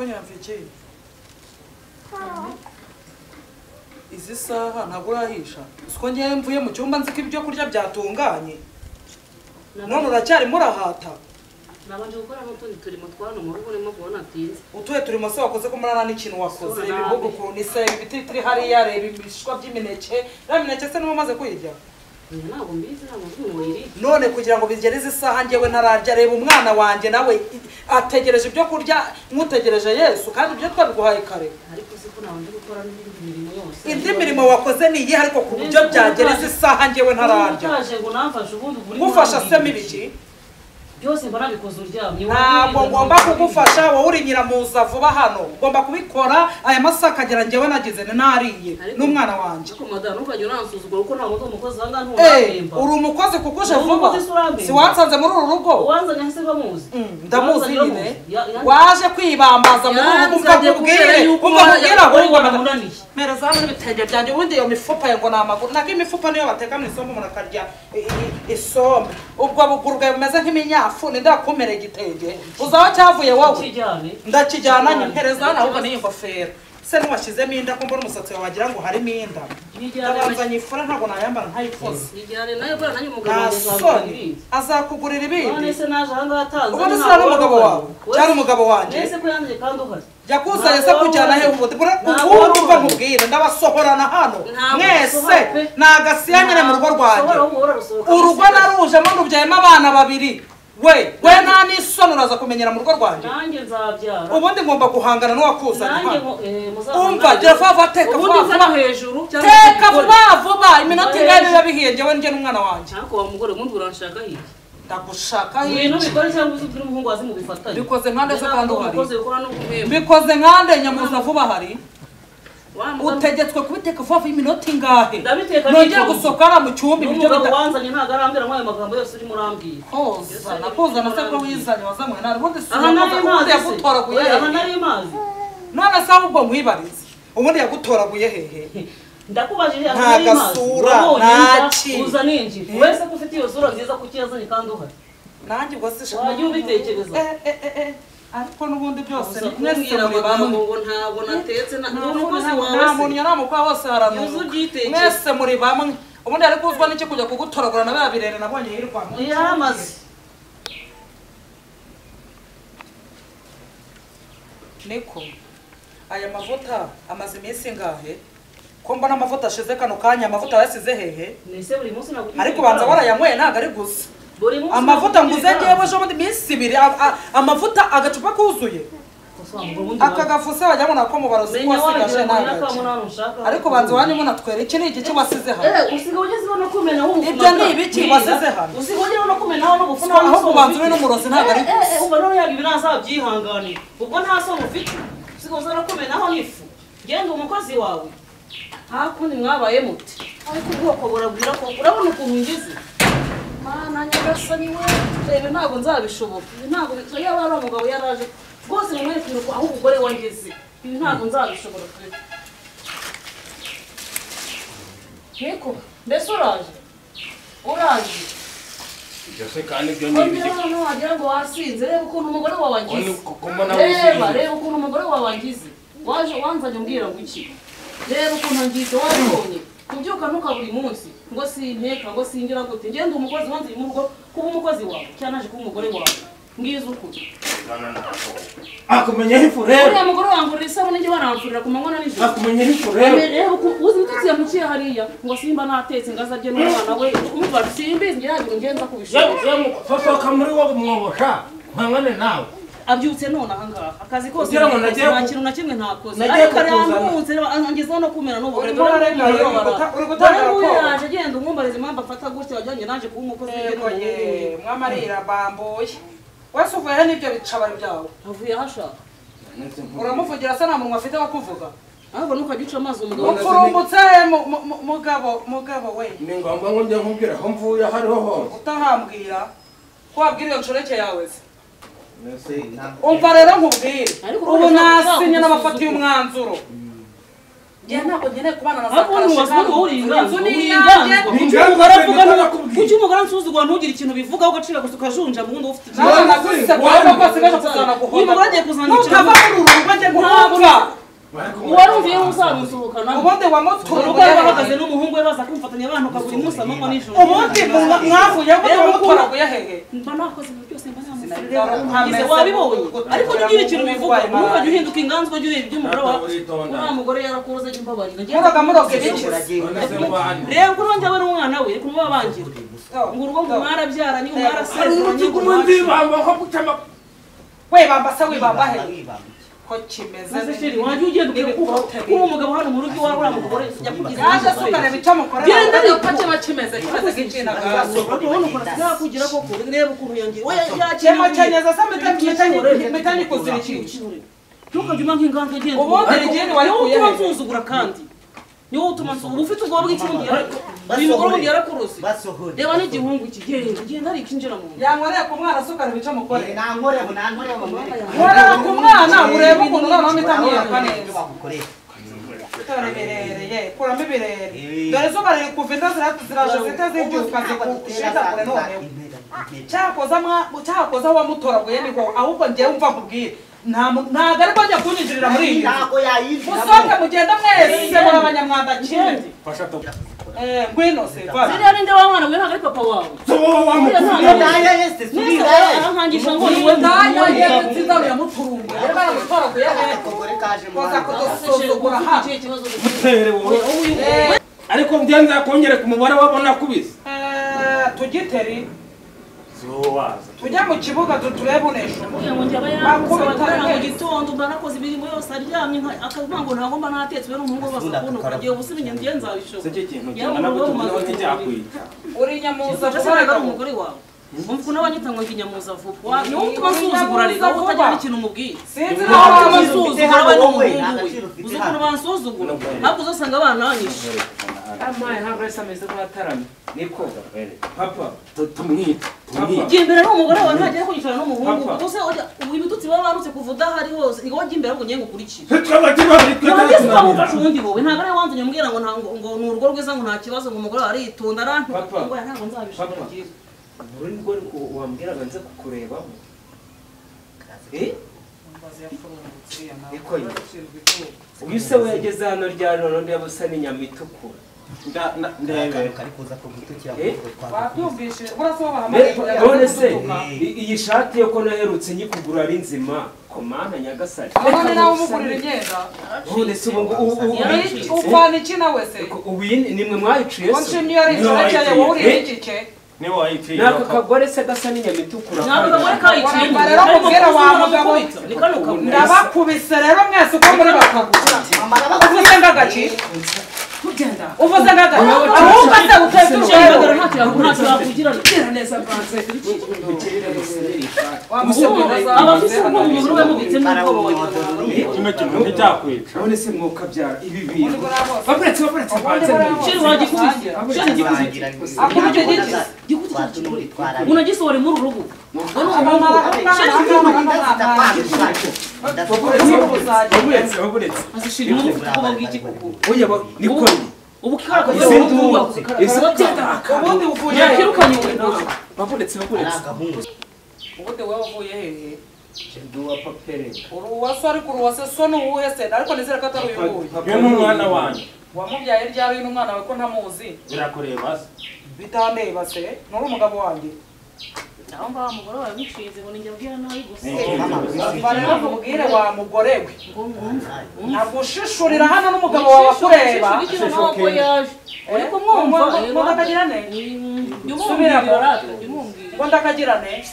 Niko nyiramfiki. Izi saha ntabwo urahisha. Siko ngiye mvuye mu cyumba nzi ko ibyo kurya byatunganye. None uracyari murahata. Nabanje gukora n'utundi turimo twana mu rugo urimo kubona atinze. Utuye turimo se wakoze ko murana n'ikintu wakoze ibihugu ku nise ibiti turi hariya reba ibishwa by'imineke. Ra mineke se n'umaze kuyirya? Ntabwo mbizi ntabwo nzi. None kugira ngo bigereze isaha ngewe ntararya reba umwana wanjye nawe ategereje ibyo kurya nkutegereje Yesu kandi ibyo twabiguhaye kare. Ariko siko nabanje gukora n'indi mirimo yose. Indi mirimo wakoze ni iyihe ariko ku buryo byagereze isaha ngewe ntararya. Utaje ngo namfashe ubundi buri gufasha se mibiki? Byose mbona bikoze uryamye. Ntabwo ngomba kugufasha wowe uri nyiramuza vuba hano. Ugomba kubikora aya masaha akagera ngewe nagize nariye n'umwana wanjye. Ariko madame ntukajye uransuzugura kuko ntabwo ndi umukozi aha ngaha nturambemba. Uri umukozi kuko uje vuba. Si wansanze muri uru rugo. Uwanzanye se bamuzi. Ndamuzi nyine. Waje kwibambaza muri uru rugo umva nkubwire. Umva nkubwire ahubwo namunaniye. Mpereza hano n'ibitenge byanjye ubundi iyo mifupa ngo ni amaguru. Nako imifupa niyo bateka mu isombe umuntu akarya isombe. Ubwo buguru bwawe bumeze nk'iminyafu. Ndakumere igitenge uzaho cyavuye wowe ndakijyana nyimpereza hano ahubwo n'iyi ngofero se ntiwashyizemo inda ko mbona umusatsi wawe wagira ngo harimo inda ndabanza nyifura ntabwo nayambara ntayifuza azakugurira ibindi ubundi se ari umugabo wawe cyangwa umugabo wanjye yakuzanye se kujyana he ubundi ubundi umva nkubwire ndabasohorana hano mwese ni agasiya nyine mu rugo rwanjye urugo narujemo ndubyayemo abana babiri we nta n'isoni uraza kumenyera mu rugo rwanjye. Nanjye nzabyara. Ubundi ngomba guhangana n'uwakuzanye. Umva gira vuba vuba teka vuba vuba hejuru teka vuba vuba iminota ingahe biba bihiye njyewe njye n'umwana wanjye. Ariko wa mugore ubundi uranshaka hirya. Ndagushaka hirya. Ibintu bikore cyangwa uzi ubwire umuhungu wazi mubifatanye. Bikoze nkande se kandi uhari. Bikoze gukora no guhemba. Bikoze nkande nyamuza vuba hari. Utegetswe kubiteka vuba iminota ingahe? Nongera gusohoka mu cyumba ibyo wanzanye ntago arambwira nk'ayo magambo yose urimo urambwira. Koza nakoza na se ko wizanye wazanywe nari ubundi si ubundi yagutoraguye hehe? Nari mazi. None se ahubwo nkwibarize ubundi yagutoraguye hehe? Ndakubajije nta gasura nta uza ninjira wese ko ufite iyo sura nziza kuki yazanye kandi uhari? Nanjye ubwo se wajya ubitekereza. Ariko n'ubundi byose mwese muri bamwe ngo ntabwo natetse na umukozi wawe nta muntu nyaramukwa hose haranuka mwese muri bamwe ubundi ari kuzwa n'iki kujya kugutoragura na babirere nabonye hirwamo yaramaze. Niko aya mavuta amaze iminsi ingahe ko mbona amavuta ashize kano kanya amavuta yasize hehe? Nese buri munsi ntabwo ariko banza warayanyweye ntabwo ari gusa amavuta nguze ngewe ejo bundi minsi ibiri amavuta agacupa kuzuye aka gafu se wajya mubona ko mubarozi ko wasigaje nagace ariko banza wanyu munatwere iki ni igiki wasize hano? Ibyo ni ibiki wasize hano? Ahubwo banza ube n'umurozi ntabwo ari gusa ubwo none yaba ibi ntazabyihanganira ubwo nta soni ufite usigaye uza no kumenaho n'ifu genda umukozi wawe nta kundi mwabaye muti ariko ubwoko buragwira ko urabona ukuntu ngize. Mana nyagasani we reba ntabwo nzabishobora ibi ntabwo yaba ari umugabo yaraje rwose mumwereke aho umugore wangeze ibi ntabwo nzabishobora pe. Niko mbese uraje uraje ibyo se kandi ibyo ni ibiki? Noneho wagira ngo wasinze reba ukuntu umugore wawe angize reba reba ukuntu umugore wawe angize waje wanzanye umbwira ngo iki reba ukuntu angize wabibonye kubyuka ntuka buri munsi ngo sinteka ngo singira gute ngenda umukozi wanze mu rugo kuba umukozi wawe cyane naje kuba umugore wawe ngize ukuri. Akumenye ifu rero uriya mugore wangurira isabune njye baramfurira ku manywa na nijoro. Akumenye ifu rero rero uzi ibitutsi yamuciye hariya ngo simba natetse ngaza arye n'umwana we umva simbizi ngira ngo ngenza kubishobora. Sosoka muri wowe mwobosha mpangane nawe. Abyutse none aha ngaha akazi kose nta kintu na kimwe ntakoze ariko aramutse angezeho no kumera n'ubugore uri gutanga raporo yaje agenda umwumbariza impamvu afata gutya wajyanye naje kuba umukozi w'igeno mwamarira bamboye wese uvuye he n'ibyo bicabari byawe avuye aho ashaka uramuvugira se nta munwa afite wo kuvuga ahubwo ntukajya uca amazi umugabo upfurumbutse mugabo mugabo we ni ngombwa ngo njye nkubwire aho mvuye aho ariho hose utahambwira ko wabwira iyo nshoreke yawe se umva rero nkubwire ubu nasinye n'abafatiye umwanzuro Njye ntabwo nkeneye kubana na Ariko za ubu karashika. uri inganzwa, Inzu ni uri iyanjye. inganzwa. Kuki umugore avuga kuki umugore ansuzugura ntugire ikintu bivugaho ugacira gusa ukajunja mu wundi ufite ikibazo. Nawe naguse kuba rwose gaje kuzana guhonda. Uyu mugore agiye kuzana Nutava muri uru rugo njye guhunga. Uwarumviye uzamusohokana. Ubundi wamuturuye. Urugo bahagaze n'umuhungu we baza kumfatanya abantu buri munsi amanywa nijoro. Ubundi mwavuye ubundi wamutoraguye hehe? Mba nakoze ibintu byose mba namusize wabibonye. Ariko ntugire ikintu bivuga ntukajye uhinduka inganzwa jya ureba iby'umugore wawe. Uriya mugore yarakuroze jya umbabarira. Muroga muroga ibiki? Reba ukuntu njye we n'umwana we ukuntu baba bangira. Ngo urugo ngo mwarabyaranye mwarasezeranye. Wibamba se wibamba he? Ko kimeze neza. Wajya ugenda kuba umugabo hano mu rugo iwawe uriya mugore yakugize. Yaje asukana ibice mukorera. Genda ariko kiba kimeze kimeze nk'inshingano. Urabona ukuntu asigaye akugira koko reba ukuntu yangira. We Cyema cyenyeza se mitanye kuzira iki? Ntukajye uba nk'inganzwa genda. Ubundi rigeni wari kuye. kuye. Niwowe utuma nsuzugura kandi. Niwowe utuma nsuzugura. Ufite ubwoba bw'ikirundi uyu mugore wundi yarakuroze. Reba n'igihungu iki genda genda ariko injira mu nzu. Yankoreye ku mwana asukana ibice mukorera. Nankoreho nankoreho. Nkorera ku mwana urebe ukuntu noneho mpita mwiyaka neza. Dore ibirere ye kuramo ibirere. Dore izuba riri kuva inda ziraje zihita zibyuka zikushita kure noneho. Cyakoza wamutoraguye niko ahubwo njyewe umva nkubwire. Ntabwo ariko ajya kunyinjirira muri iyi nzu. Musohoke mugenda mwese muri abanyamwanda kimwe. Ngwino se vana. Ziriya ninde wa mwana we ntabwo ari papa wawe. Arankangisha ngo ni we Ndaya ye nziza yamuturunguye. Yari baramutoraguye hehe? Koza kudusuzugura hano. Mutere wowe. Ariko byanze kongera ku mubare wabona kubise. Tugiteri. Tujya mu kibuga turebe unesha. Kugira ngo njye aba yansaba mu gitondo mba nakoze imirimo yose aryamye akavuga ngo ntabwo mba natetse we n'umuhungu we basakunda ukagiye ubusa ibintu ngiye nzabishobora. Sicyo kintu cyangwa ntabwo Uri nyamuza vuba ari umugore wawe. Umva ukuntu abanyita ngo ndi nyamuza vuba. Niwowe utuma nsuzugura rero wowe utagira n'ikintu umubwiye. Sinzi Niwowe utuma nsuzugura we n'umuhungu we. Uzi ukuntu bansuzugura ntabwo uzasanga bananyishe. Amaye ntabwo yahise ameze nk'ataramye. Niko papa tumwite. Jya imbere n'umugore wawe ntagiye kwicara n'umuhungu. Ubuse ibitutsi baba barutse kuva udahari hose ni wowe jya imbere ahubwo ngiye ngukurikire. Ntabwo ukamufasha ubundi wowe ntabwo ariwe wanzanye umbwira ngo ngo ni urugo rwiza ngo nta kibazo ngo umugore wawe aritonda arantuka ngo ntabwo nzabishobora ngiye. Uri rwo wambwiraga nze kukurebaho. Niko uyu se we yageze hano ryari none yabusa n'inyama itukura. None se iyi shati yo ko naherutse nyikugura ari nzima komana nyagasani. None nawe umugurira imyenda. None se ubu upfana iki nawe se? Ubu nimwe mwayiciye se? Nshimye yari inshoreke wowe uri igice. Nako kagore se gasa n'inyama itukura. Nako kagore kayiciye. Rero mubwira wa mugabo ndabakubise rero mwese uko muri bakagura. Uvuze ngagaki? Uvuze ngagaki? Ahubwo se uteze urugero ntacyo yakugira neza mbanze. Abafise ubwo we mubitse n'ubwoba Kimwe kintu nticyakwica. None se mwuka byara ibi bintu. Baburetse mbanze. Sheri wagikubise. Sheri gikubise. Unagisohora muri uru rugo. Baburetse. Azishira mu ubwoba bw'iki koko. Oya niko. Ubu kikaraka Ubundi uvuye yakirukanye ubu. Baburetse. Ubundi wowe uvuye hehe? Nduwa papere. Uruwase ariko uruwase so nuwuhe se? Ariko nizere ko atari uyu nguyu. Uyu ni umwana wanjye. Wamubyaye ryari uyu n'umwana wawe ko ntamuzi? Birakureba se. Bitandeba se? Nuri umugabo wanjye. Aho ngaho umugore wawe wiciye ngo ninjye abwira nabi gusa. Rero nkubwire wa mugore we. Nagushishurira hano n'umugabo wawe akureba. Uri kumwumva ngo ndakagirane? Subiramo. Ngo ndakagirane?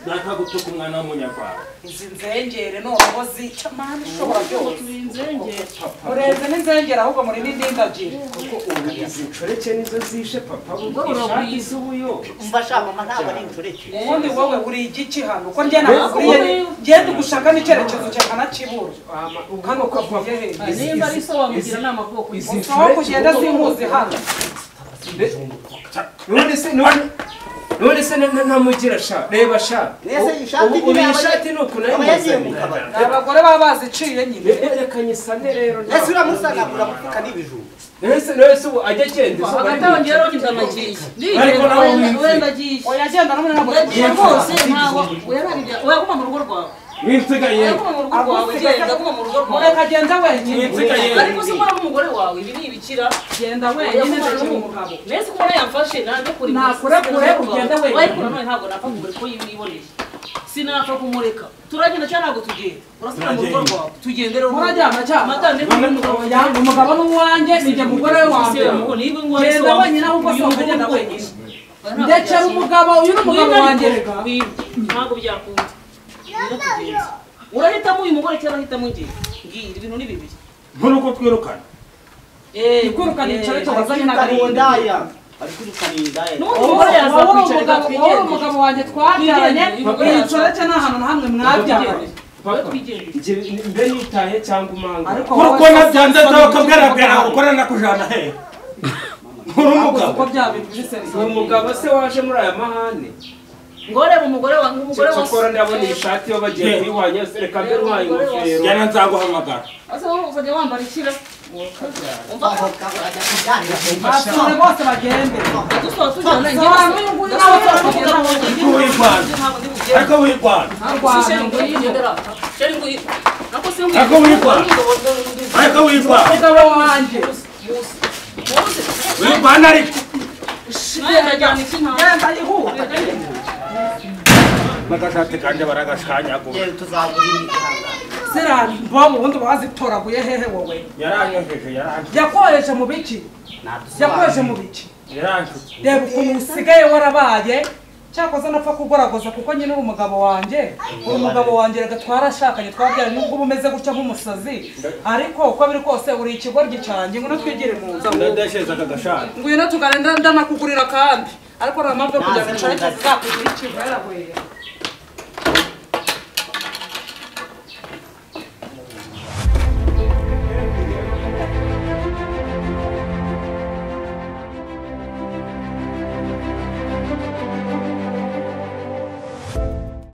Ndashaka gutuka umwana w'umunyarwanda. Izi nzengere noneho zica mana ishobora byose. Murenze n'inzengere ahubwo muri n'indindagire. Kuko ubu izi nshoreke nizo zishe papa ishati z'ubuyo. Umva sha mama ntabwo ari inshoreke. Ubundi wowe uri igiki hano? Ko njye nakubwiye njye ndigushaka n'icyerekezo cyawe nkanakibura. Hano papa nimba ari so wamugira inama koko. Aho kugenda sinkuzi hano. None se none None se ntamugira sha reba sha. Ubu iyi shati ni uku nayo muzanye. Abagore baba baziciye nyine. Reka nyisane rero. Ese uramusanagura gupfuka n'ibijumba. Nese ubu ajya agenda izuba agatangira rero ndamagiye. Ariko nawe wenda agiye. Oya agenda n'umwe ntabwo Ndagiye rwose ntabwo oya guma mu rugo rwawe. Winsigaye. Oya guma mu rugo rwawe genda guma mu rugo rwawe. Mureka agenda wenyine. Winsigaye. Ariko se mbona umugore wawe ibi ni ibikira. Genda wenyine ndakira umugabo. Nese kubona yamfashe nanjye kuri. Nakurekure ugende wenyine. Ariko nanone ntabwo napfa kumureka ko yiboneye. Sinapfa kumureka. Turagenda cyangwa ntabwo tugenda. Urasubira mu rugo rwawe. Tugende rero. Murajyana cyangwa? Madame n'umugabo yanjye umugabo n'uwanjye nijye mugore we wa mbere. Genda wenyine ahubwo si ukagenda wenyine. Ndekera umugabo uyu ni umugabo wanjye rega. Ntabwo byakunda. Urahitamo uyu mugore cyangwa ahitamo njye? Ngira ibintu ni bibiri. Nkuru uko twirukana. Ikwirukana inshoreke wazanye n'agahinda. Ari kwirukana indaya. N'umugore yazakwicara wowe umugabo wanjye twabyaranye iyi nshoreke nta hantu na hamwe mwabyaranye. Mbe nitaye cyangwa umanga. Kuko nabyanze bakabwira ukora nakujana he. Nkuru umugabo. Uko bya bintu biri Umugabo se waje muri aya mahane. Ngore umugore wa umugore wa Cyokora ndabona iyi shati yo bagiye kuyihwanya reka mbe ruhaye ingofero. Jyana nzaguhamagara. Ase wowe uzajya wambara ikira. Umva basure bose bagende. Dusoza tujyana njye. Ariko wigwana. Ariko wigwana. Ariko wigwana. Umugabo wanjye. Wigwana ariko. Genda yihuta. Bagashati kanje baragashanyagura. Tuzagura imihanda. Zira mbomu ubundi bazitoraguye hehe wowe? Yaranyoheje yaranyoheje. Yakoheje mu biki? Yakoheje mu biki? Yaranshutse. Reba ukuntu usigaye warabaye. Cyakoze napfa kugoragoza kuko nyine uri umugabo wanjye. Uri umugabo wanjye rega twarashakanye twabyaranye nubwo uba umeze gutya nk'umusazi. Ariko uko biri kose uri ikigoryi cyanjye ngwino twigire mu nzu. Ndadasheza aka gashati. Ngwino tugane ndanakugurira kandi. Ariko nta mpamvu yo kujya mu nshoreke zizakugira ikintu yarahwera.